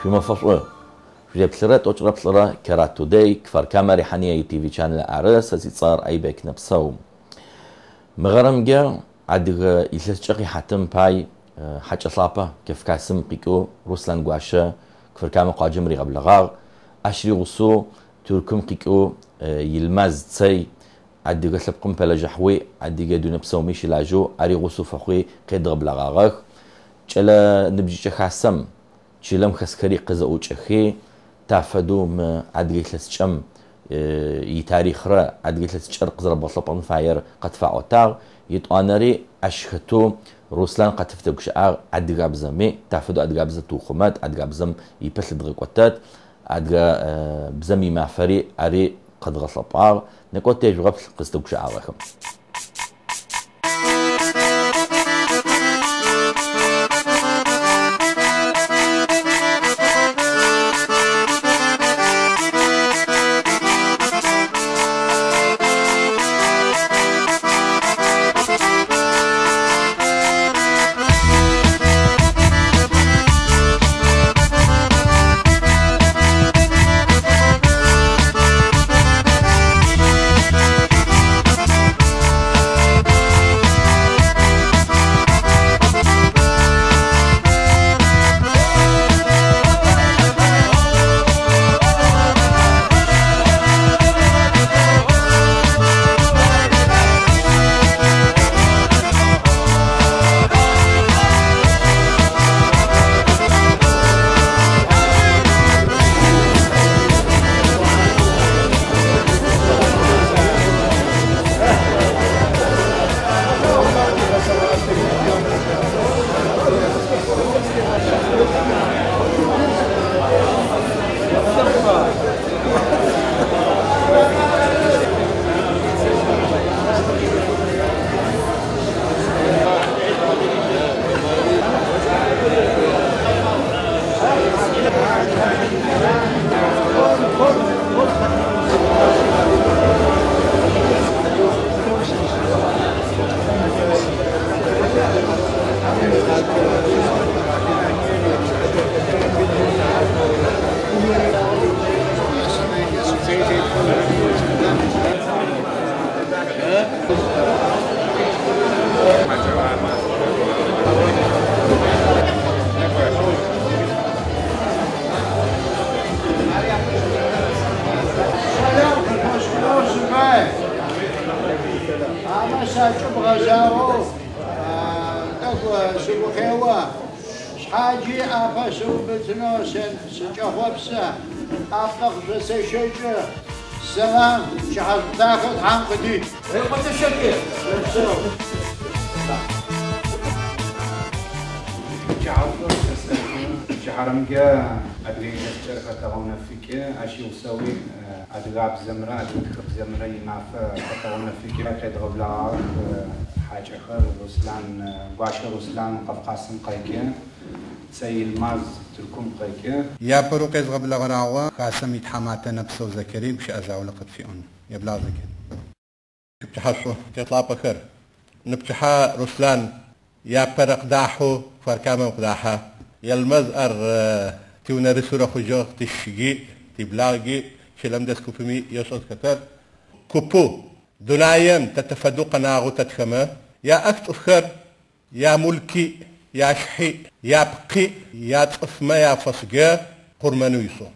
Шъуимэфэ шӏу! Шъузеплъырэ 43-рэ Карат Today, Кфар-Камэ Рихьание и ТВ чанел ары, сэ сицӏэр Айбек Нэпсэу. Мыгъэрэмкӏэ адыгэ илъэскӏэ къихьатым пай хьакӏэ лъапӏэ Кавказым къикӏэу Руслъан Гуащэ Кфар-Камэ къуаджэм ригъэблэгъагъ. Ащ ригъусэу Тыркум къикӏэу Йылмаз Цэй адыгэ лъэпкъым пэлэжьахьуи, адыгэ дунэ псэуми щылажьэу ари гъусэу фэхъуи къедгъэблэгъагъэх. Кӏэлэ ныбжьыкӏэ хасэм чылэм хэсхэри къызэӏукӏэхи, тафэдэу мы адыгэ илъэскӏэм итарихърэ адыгэ илъэскӏэр къызэрэбгъэлъэпӏэн фаер къэтфаӏотагъ. Етӏуанэри ащ хэтэу Руслъан къэтыфтэгущыӏагъ адыгабзэми, тафэдэу адыгабзэ тыухъумэт, адыгабзэм ипэ лъыдгъэкӏотэт, адыгэ бзэм имафэри ари къэдгъэлъэпӏагъ. Некӏо тежъугъэплъ къызтэгущыӏагъэхэм. Сэлам, пчыхьэшӏу Тхьэм къыдит. Пчыхьэрэмкӏэ адыгэ илъэскӏэр хэтэгъэунэфыкӏы, ащ игъусэуи адыгабзэмрэ адыгэ тхыбзэмрэ имафэ хэтэгъэунэфыкӏы къедгъэблэгъагъэх хьакӏэхэр Руслъан, Гуащэ Руслъан Кавказым къэкӏы, Цэй Йылмаз Тыркум къэкӏы. Апэрэу къезгъэблэгъэрагъо хасэм итхьаматэ Нэпсэу Зэкэри гущыӏэ заулэ къытфиӏон. Еблагъ Зэкэри. Пчыхьэшӏу лъапӏэхэр. Ныпчыхьэ Руслъан япэрэ къыдахьэу Кфар-Камэм къыдахьэ. Йылмаз ар тиунэрысурэ хъужьыгъ, тишги, тиблагъи, чылэм дэс купыми ешӏэ зыхэтэр. Купу дунаем тэ тыфэдэу къэнагъэу тэтхэмэ, яӏэх цӏыфхэр, ямулки, яшхьи, япкъи, яцӏыфмэ яфэсгэ къурмэнэу ишӏыгъ.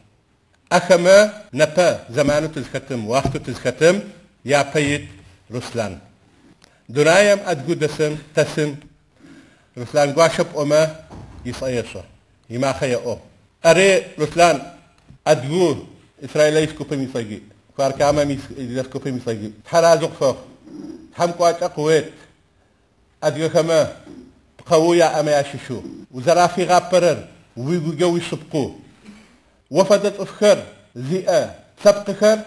Ахэмэ непэ зэманэу тызхэтым, уахътэу тызхэтым япэ ит Руслъан. Дунаем адыгэу дэсым, тэсым, Руслъан Гуащэ пӏомэ ицӏэ ешӏэ, имахъэ еӏо. Ари Руслъан адыгэу Израилэ ис купым ицӏэги, Кфар-Камэм ис купым ицӏэги. Тхьэразэу къыфэхъу. Тхьэм кӏуачӏэ къыует. Адыгэхэмэ Пкъэоу яӏэмэ ящыщэу узэрафигъапэрэр уигукӏэ уишъыпкъэу о фэдэ цӏыфхэр зиӏэ лъэпкъыхэр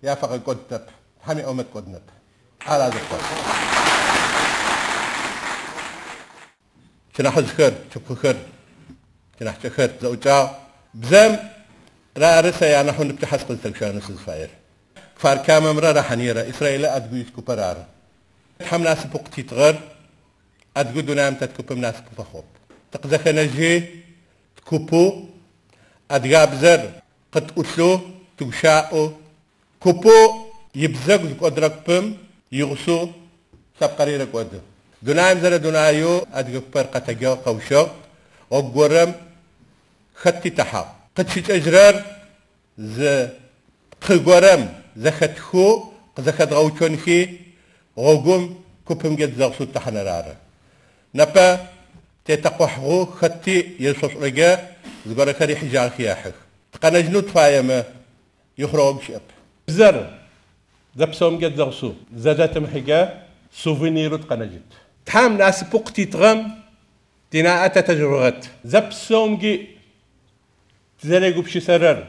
яфэгъэкӏодтэп, Тхьэм иӏомэ тыкӏодынэп. Ар азыфагу. Тинахьыжъхэр, типхъухэр, тинахьыкӏэхэр зэӏукӏагъ. Бзэм рэ ары сэ анахьэу ныпчыхьэ сыкъызтегущыӏэнэу сызыфаер. Кфар-Камэмрэ Рахьаниерэ Израилэ адыгэу ис купэр ары. Тхьэм насыпэу къытитыгъэр адыгэу дунаим тэт купым насыпэу фэхъугъэп. Тыкъызэхэнэжьи купэу адыгабзэр къытӏулъэу тыгущыӏэу купэу ибзэгу зыкӏодырэ купым игъусэу лъэпкъэри рэкӏоды. Дунаим зэрэдунаеу адыгэ купэр къэтэджыгъ, къэущыгъ, гъогу горэм хэти тэхьагъ. Къытщыкӏэжьырэр зы пкъы горэм зэхэтхэу къызэхэдгъэуцонхи гъогум купымкӏэ тызэгъусэу тэхьаныр ары. Непэ тетэкъохьгъэу хэти ешъошӏурэкӏэ зыгорэхэр ихьыжьагъэхи ехьых. Тыкъэнэжьынэу тыфаемэ ихъурэгъогу щыӏэп. Бзэр зэпсэумкӏэ тызэгъусэу зэдэтымыхьыкӏэ сувенирэу тыкъэнэжьыт. Тхьэм насыпэу къытитыгъэм тинаӏэ тэтэжъугъэт. Зэпсэумкӏи тызэрегупшысэрэр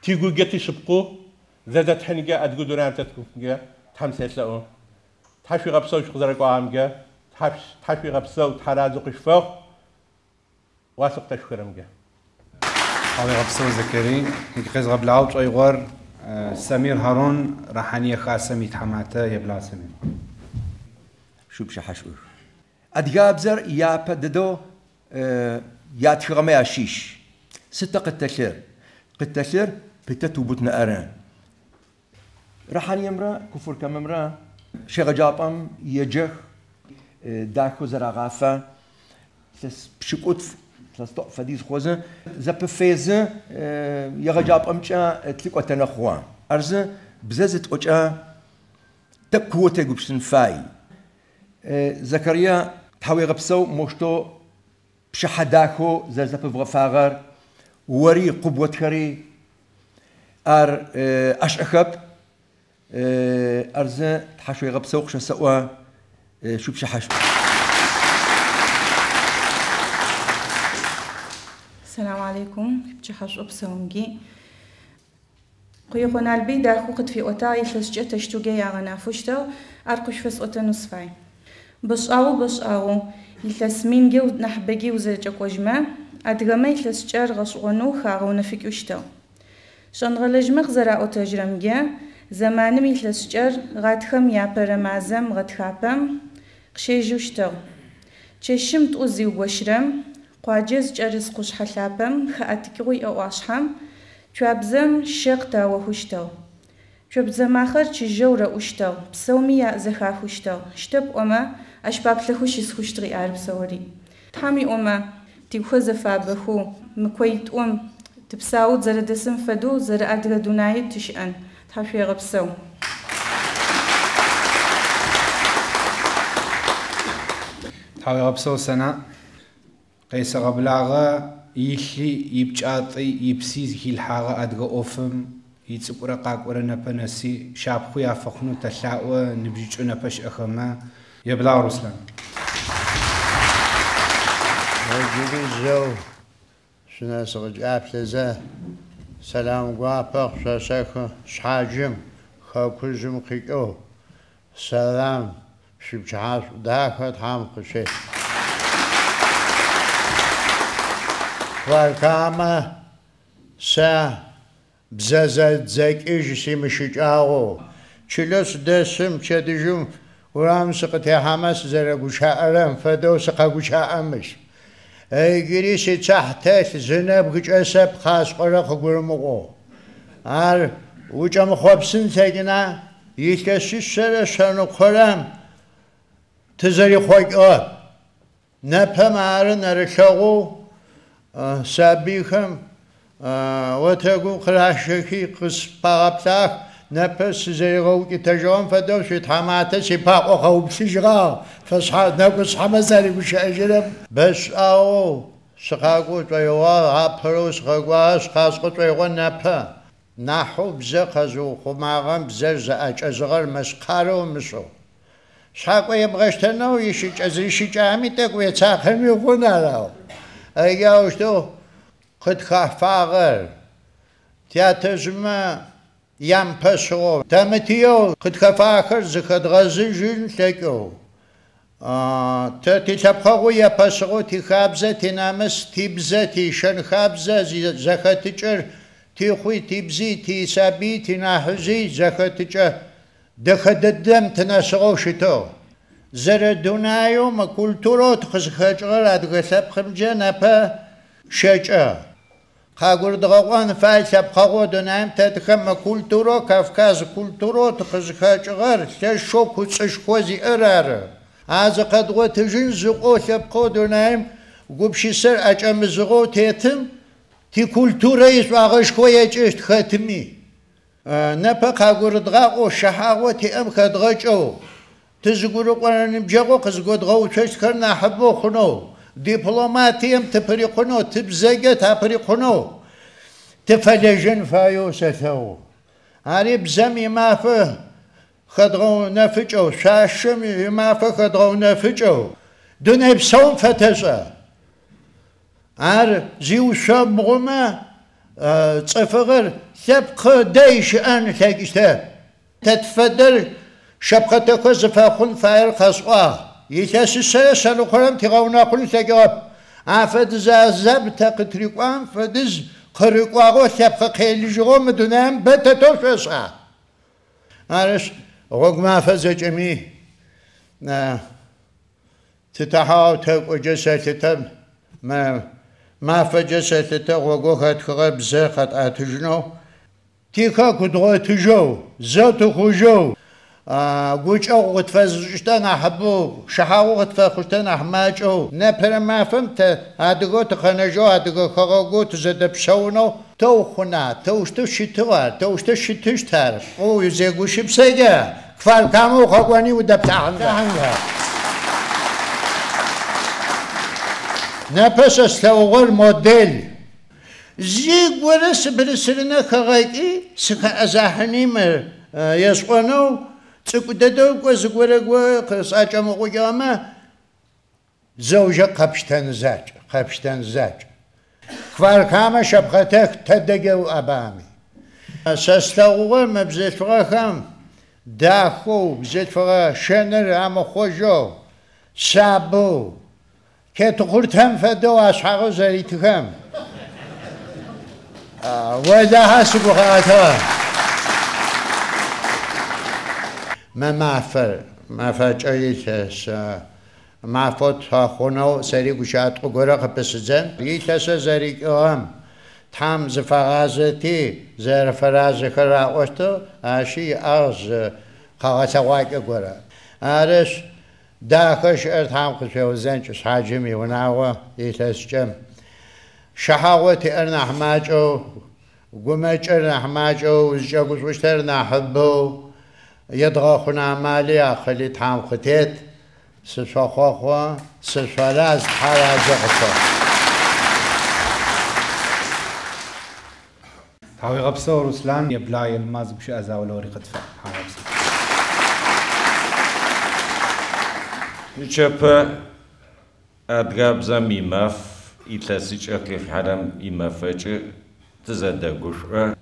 тигукӏэ тишъыпкъэу зэдэтхьынкӏэ адыгэ дунаим тэт купымкӏэ Тхьэм селъэӏу. Тхьэ шъуигъэпсэу шъукъызэрэкӏуагъэмкӏэ, Тхьэ шъуигъэпсэу, Тхьэ разэу къышъуфэхъу, уасэ къытэшъухырэмкӏэ. Тхьауегъэпсэу Закари. Къезгъэблагъэу шӏоигъор Самир Харун Рахьание хасэм итхьаматэ еблагъ Самир. Шъупчыхьэ шӏух. Адыгабзэр япэ дэдэу ятхыгъэмэ ящыщ. Сытэ къытэлъыр? Къытэлъыр пытэ тыубытынэ ары. Рахьаниемрэ Кфар-Камэмрэ щегъэджапӏэм еджэх, дахэу зэрагъафэ, илъэс пшӏыкӏутф, илъэс тӏоӏ фэдиз хъузы, зэпыфезы егъэджапӏэмкӏэ тлъыкӏотэнэ хъугъэ. Ар зы бзэ зытӏокӏэ тӏэкӏу куоу тегупшысын фай. Закария тхьауегъэпсэу моущтэу пчыхьэ дахэу зэрэзэпыбгъэфагъэр, ори къубгъотхэри ар ӏэшӏэхэп. Ар зы тхьашъуегъэпсэу къышъосэӏо шъупчыхьэ шӏу. Салам алейкум, пчыхьэ шӏу псэумкӏи. Къуекъо Налбый дахэу къытфиӏотагъ илъэскӏэ тэщтуге ягъэнафэщтыгъ, ар къышъуфэсӏотэнэу сыфай. Бэшӏагъэу бэшӏагъэу, илъэс минге нахьыбэги узэкӏэкӏожьмэ, адыгэмэ илъэскӏэр гъэшӏэгъонэу хагъэунэфыкӏыщтыгъ. Шӏэныгъэлэжьмэ къызэраӏотэжьырэмкӏэ, зэманым илъэскӏэр гъатхэм япэрэ мазэм гъэтхапэм къыщежьэщтыгъ. Чэщым тӏу зиугощырэм, къуаджэ зыкӏэрыс къушъхьэ лъапэм хэӏэтыкӏыгъэу иӏэ ӏуашъхьэм, цуабзэм щэ къытаохыщтыгъ. Цобзэ махэр чыжьэу рэӏущтыгъ, псэуми зэхахыщтыгъ. Щтэ пӏомэ, ащ паплъэхэу щысхыщтыгъ ар псэури. Тхьэм иӏомэ, тигухэр зэфабэхэу, мы коитӏум тыпсау зэрэдэсым фэдэу зэрэ адыгэ дунаи тыщыӏэн. Тхьэ шъуегъэпсэу. Тхьауегъэпсэу Сана. Къесэгъэблагъэ илъи, ипкӏатӏи, ипси зыхилъхьагъэ адыгэ ӏофым ицӏыкӏурэ къакӏорэ нэпэ нэси шапхъэу яфэхъунэу тэлъаӏо ныбжьыкӏэу нэпэ щыӏэхэмэ. Еблагъ Руслъан. Джыри зэу шъунэсыгъэкӏаплъэзэ сэлам гуапэ къышъосэхы шъхьаджым хэкужъым къикӏэу сэлам шъуипчыхьэ шӏу дахэ Тхьэм къышъует. Кфар-Камэ сэ бзэ зэдзэкӏыжь симыщыкӏагъэу чылэ сыдэсым пчэдыжьым урамым сыкъытехьамэ сызэрэгущыӏэрэм фэдэу сыкъэгущыӏэмыщ. Ыгыри сицахь телъ зы нэбгыкӏэ сэ пхъашӏэрэ къыгурымыӏоу. Ар укӏэмыхъопсын лъэкӏына илъэсишъэрэ шъэныкъорэм тызэрихъокӏыгъэп. Непэм ары нэрылъэгъоу сабыйхэм отэгум къыращэхи къыспагъэплъах непэ сызэригъэукӏытэжьыгъэм фэдэу шъуитхьаматэ сипаӏо къэуплъыжьыгъагъ. Нэгушъхьэмэ заригущыӏэжьырэп. Бэшӏагъэу сыкъакӏо шӏоигъуагъ, апэрэу сыкъэкӏуагъ, сыкъасӏо шӏоигъо непэ. Нахьэу бзэ къэзыухъумагъэм бзэр зэӏэкӏэзыгъэр мэскъарэу ымышӏэу. Шъхьакӏо ебгъэштэнэу ищыкӏэ зыщыкӏами тӏэкӏу уецакъэми хъун арау. Аущтэу къытхафагъэр тятэжъмэ ямыпэсыгъэу, тэмытыеу къытхэфагъэхэр зыхэдгъэзыжьын лъэкӏэу. Тэ тилъэпкъэгъу епэсыгъэу тихабзэ, тинамыс, тибзэ, тишэн-хабзэ зэхэтыкӏэр тихъуи, тибзи, тисабый, тинахьыжъи зэхэтыкӏэ дэхэ дэдэм тынэсыгъэу щытыгъ. Зэрэдунаеу мы культурэу тыкъызыхэкӏыгъэр адыгэ лъэпкъымкӏэ непэ щэкӏэ. Къагурыдгъэӏон фай лъэпкъэгъоу дунаим тетхэм мы культурэу, Кавказ культурэу тыкъызыхэкӏыгъэр лъэшэу куцӏышхо зиӏэр ары. А зыкъэдгъотыжьын зыӏоу лъэпкъэу дунаим гупшысэр ӏэкӏэмызыгъэу тетым тикультурэ ишӏуагъэшхо екӏыщт хэтми. Непэ къагурыдгъаӏоу щыхьагъэу тиӏэм хэдгъэкӏэу, тызыгурыӏорэ ныбджэгъоу къызгодгъэуцощтхэр нахьыбэу хъунэу, дипломатием тыпырикъунэу, тыбзэкӏэ тапырикъунэу тыфэлэжьэн фаеу сэлъэгъу. Ари бзэм имафэ хэдгъэунэфыкӏэу, шъуашэм имафэ хэдгъэунэфыкӏэу, дунай псэум фэтэшӏэ. Ар зиушъомбгъумэ цӏыфыгъэр лъэпкъ дэй щыӏэн лъэкӏыщтэп. Тэ тфэдэр шэпхъэтэхэ зыфэхъун фаер къэсӏуагъ. Илъэсишъэрэ шъэныкъорэм тигъэунэхъун лъэкӏыгъэп. Афэдыз азаб тэ къытрикӏуагъэм фэдиз къырыкӏуагъэу лъэпкъ къелыжьыгъэу мы дунаим бэ тэтэу шъошӏа. Арышъ, гъогу мафэ зэкӏэми тытэхьагъэу тэкӏоджэ сэлъытэм, мафэджэ сэлъытэ гъогоу хэтхыгъэр бзэр къэтӏэтыжьынэу, тихэку дгъотыжьэу, зэ тыхъужьэу, гукӏэгъу къытфэзышӏыщтэ нахьыбэу, щыхьагъэу къытфэхъущтэ нахь макӏэу. Непэрэ мафэм тэ адыгэу тыкъэнэжьэу, адыгэ хэгъэгоу тызэдэпсэунэу тэу хъуна, тэущтэу щытыгъ ар, тэущтэу щытыщт ар. О узегушыпсэкӏэ, Кфар-Камэ укъэкӏони удэплъагъэн. Непэ сэ слъэгъугъэр модель. Зи горэ сыбырысырынэ хэгъэкӏи, сыхэӏэзахьыни мыр есӏонэу, цӏыкӏу дэдэу кӏо зыгорэ къысӏэкӏэмыгъукӏыгъэмэ, зэужэ къэпштэн закӏ, къэпштэн закӏ. Кфар-Камэ шэпхъэтэх тэдэкӏэ уӏэбами. Сэ слъэгъугъэр мы бзылъфыгъэхэм дахэу, бзылъфыгъэ шэныр амыхъожьэу, шъабэу, кетыхъуртэм фэдэу ашъхьагъэу зэритыхэм. Олахьэ сыгу къэӏэтыгъэ. Мы мафэр, мафэкӏэ илъэс мафэу тфэхъунэу сэри гущыӏэ горэ къыпысыдзэн. Илъэсэ зэрикӏыгъэм Тхьам зыфагъазэти зэрэфэразэхэр аӏощтыгъ, ащи иӏагъ зы къэгъэлъэгъуакӏэ горэ. Арышъ, дахэ щыӏэр Тхьам къышъуеузэнкӏ шъхьаджым иунагъо илъэскӏэ. Щыхьагъо тиӏэр нахь макӏэу, гумэкӏэр нахь макӏэу, узкӏэгушӏущтэр нахьыбэу, едгъэхъун амали акъыли Тхьам къытет. Сышъохъохъо, сышъораз, Тхьэразэ къыфэхъу. Тхьауегъэпсэу Руслъан, еблагъ Елмаз гущыӏэ заулэ ори къытфэхь. Тхьауегъэпсэу. Нычэпэ адыгабзэм имаф, илъэсыкӏэ къихьэрэм имафэкӏэ тызэдэгушӏо.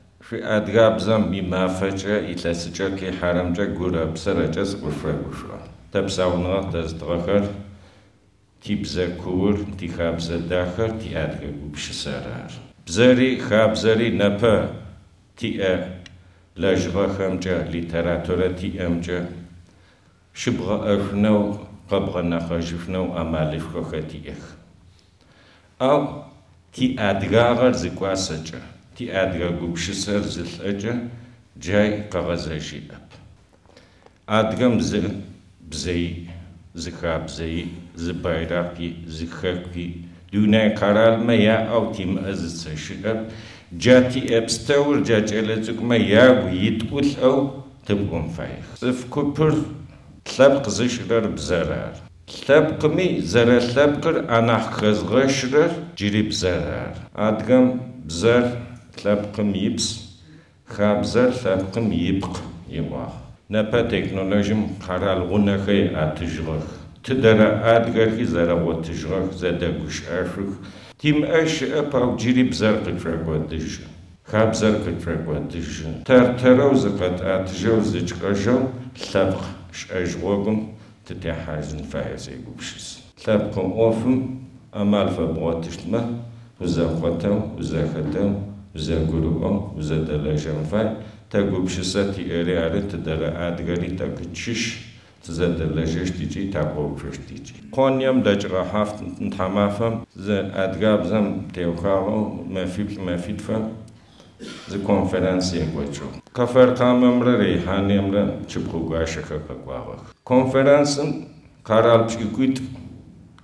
Адыгабзэм имафэкӏэ илъэсыкӏэ къихьэрэмкӏэ гурэ псэрэкӏэ сыкъышъуфэгушӏо. Тэ псауныгъэ тэзытыгъэхэр тибзэ куур, тихабзэ дахэр, тиадыгэ гупшысэр ары. Бзэри, хабзэри непэ тиӏэ лэжьыгъэхэмкӏэ, литературэ тиӏэмкӏэ щыбгъэӏэшъунэу, къэбгъэнэхъэжьышъунэу амалышхохэр тиӏэх. Ау тиадыгагъэр зыкӏуасэкӏэ, тиадыгэ гупшысэр зылӏэкӏэ джай къэгъэзэжьиӏэп. Адыгэм зы бзэ иӏ, зы хабзэ иӏ, зы байракъ иӏ, зы хэку иӏ. Дунай къэралмэ яӏэу тимыӏэ зыцэ щыӏэп. Джа тиӏэ пстэур джа кӏэлэцӏыкӏумэ ягу итӏулӏэу тыпӏун фаех. Цӏыф купыр лъэпкъ зышӏырэр бзэр ары. Лъэпкъми зэрэлъэпкъыр анахь хэзгъэщырэр джыри бзэр ары. Адыгэм бзэр лъэпкъым ипс, хабзэр лъэпкъым ипкъ иӏуагъ. Непэ технологием къэрал гъунэхэр ыӏэтыжьыгъэх. Тыдэрэ адыгэхи зэрэгъотыжьыгъэх, зэдэгущыӏэшъух. Тимыӏэ щыӏэп, ау джыри бзэр къытшӏокӏодыжьы. Хабзэр къытшӏокӏодыжьы. Тэр-тэрэу зыкъэтӏэтыжьэу, зыкӏэжьэу лъэпкъ шӏэжь гъогум тытехьажьын фае сегупшысэ. Лъэпкъ ӏофым амал фэбгъотыщтмэ, узэкъотэу, узэхэтэу, узэгурыӏоу, узэдэлэжьэн фай. Тэ гупшысэ тиӏэри ары, тыдэрэ адыгэри тэ къытщыщ, тызэдэлэжьэщт ыкӏи такъоуцощт ыкӏи. Къонием дэкӏыгъэ тхьамафэм зы адыгабзэм теухуагъэу мэфиплӏ мэфитфэ зы конференц екӏокӏыгъ. Кфар-Камэмрэ Рейханиемрэ чыпхъугуащэхэр къэкӏуагъэх. Конференцым къэрал пшӏыкӏутӏу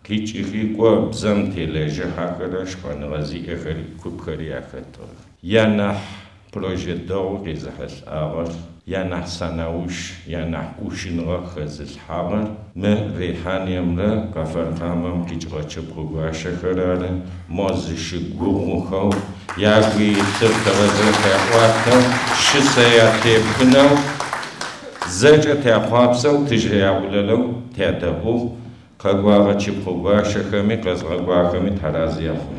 къикӏыхи кӏо бзэм телэжьыхьэхэрэ шӏэныгъэ зиӏэхэри купхэри ахэтыгъэх. Янахь прожект дэгъу къезыхьылӏагъэр, янахь сэнаущ, янахь ӏушыныгъэ хэзылъхьагъэр мы Рейханиемрэ Кфар-Камэм къикӏыгъэ чыпхъугуащэхэр ары, мо зыщыгугъухэу, ягу илъыр тэрэзэу къяӏуатэу, щысэ ятепхынэу, зэкӏэ тяхъуапсэу, тыжэ яӏулэлэу тядэӏугъ, къэкӏуагъэ чыпхъугуащэхэми къэзгъэкӏуахэми тхьэразэ яхъу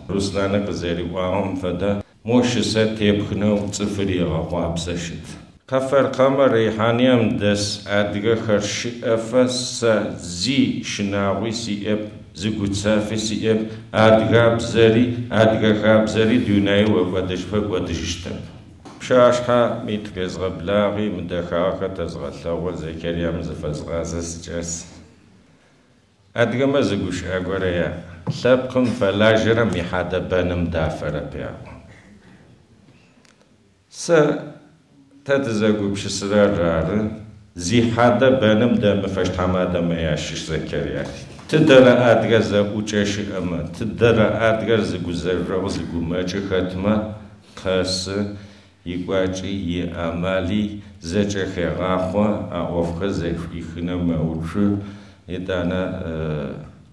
Руслъанэ къызэриӏуагъэм фэдэ мо щысэ тепхынэу цӏыфыр егъэхъуапсэ щыт. Кфар-Камэ Рейханием дэс адыгэхэр щыӏэфэ сэ зи щынагъуи сиӏэп, зы гуцафи сиӏэп, адыгабзэри, адыгэ хабзэри дунае окӏодыжьыфэ кӏодыжьыщтэп. Пшъашъхьэ мит къезгъэблагъи, мыдэхагъэхэр тэзгъэлъэгъу, Зекериям зыфэзгъазэ сыкӏэс. Адыгэмэ зы гущыӏэ горэ яӏ. Лъэпкъым фэлажьэрэм ихьадэ бэным дафэрэп яӏо. Сэ тэ тызэгупшысырэр ары, зихьадэ бэным дэмыфэщт тхьаматэмэ ящыщ Зекерия. Тыдэрэ адыгэ зэӏукӏэ щыӏэмэ, тыдэрэ адыгэр зы гузэжъогъу, зы гумэкӏы хэтмэ, къэсы, икӏуачӏи, иамали зэкӏэ хегъахъо, а ӏофхэр зэшӏуихынэу мэуцу, етӏанэ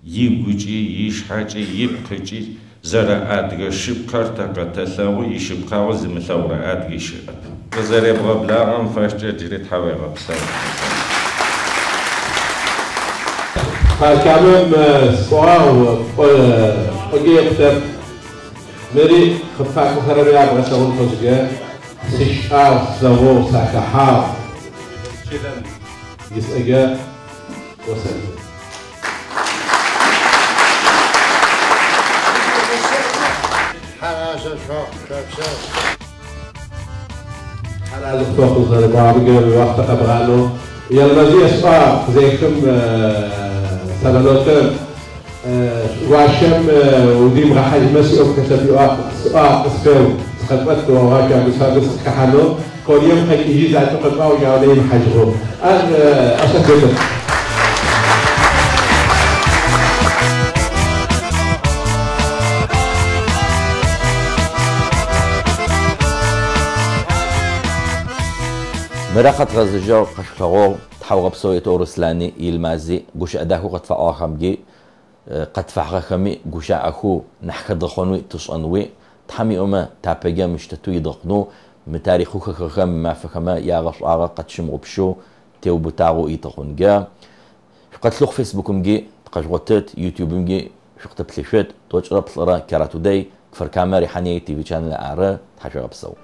игукӏи, ишъхьэкӏи, ипкъыкӏи зэрэадыгэ шъыпкъэр тэ къэтэлъэгъу, ишъыпкъагъо зымылъэгъурэ адыги щыӏэп. Къызэребгъэблагъэм фэшӏкӏэ джыри тхьауегъэпсэу. Кфар-Камэм сыкӏуагъ, пӏоге Мыри къыпфакӏохэрэм ябгъэлъэгъун фэшӏкӏэ сыщыӏагъ, слъэгъугъ, сахэхьагъ. Чылэм исӏэкӏэ осэты. Тхьэразэ шъохъу, шъопсэу. Тхьэразэ къыфэхъу зэрэкӏуагъэмкӏэ уахътэ къэбгъанэу. Елмази есӏуагъ зехым самолетым гуащэм удимыгъэхьажьмэ сиӏоф хэлъэп иӏуагъ, сӏуагъ, къысфеу, сыкъэкӏот, огъашъо агузфабэ сыкъыхэхьанэу, Корием къэкӏыжьи закӏэу къэкӏуагъ, яунэ имыхьажьыгъэу. Ар ӏэшӏэх. Мырэ къэтгъэзыжьыгъ къэшъулъэгъугъ тхьауегъэпсэу етэу Руслъани Елмази гущыӏэ дахэу къытфаӏуагъэхэмкӏи къэтфахьыгъэхэми гущыӏэхэу нахь хэдгъэхъонэуи тышӏэнуи Тхьэм иӏомэ тапэкӏэ мыщ тэтэу идгъэкъунэу мы тарихъэу хэхыгъэхэм мы мафэхэмэ ягъэшӏуагъэ къэтщымыгъупшэу теубытагъэу итыхъункӏэ. Шъукъэтлъыхъу Фейсбукымкӏи тыкъэжъугъотыт, Ютубымкӏи шъукъытэплъышъут, 103 Кера Тудей, Кфар-Камэ Рихьание ТВ чанел ары, тхьашъуегъэпсэу.